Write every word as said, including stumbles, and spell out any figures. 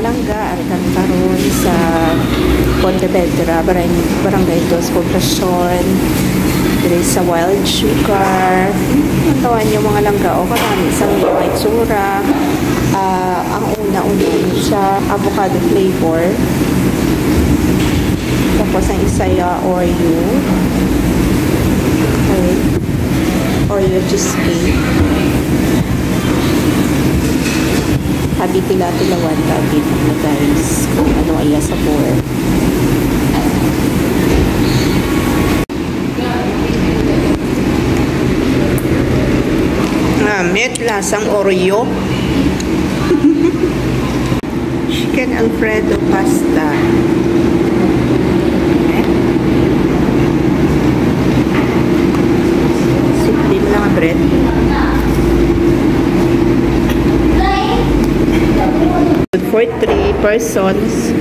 Langga, ari kami karon sa Pontevedra, Barang-, Barangay Dos Poblacion, diri sa Wild Sugar. Ang tawag niyo mga langga, o, karami sa mga itsura. Ah, ang una, una siya, avocado flavor. Tapos ang isa ya, Oreo. Okay. Oreo cheesecake. Habi tila-tilawan ka, guys, kung ano iya sabor. Ah, met lasang Oreo. Chicken Alfredo pasta. Simple lang ang bread. Good for three persons.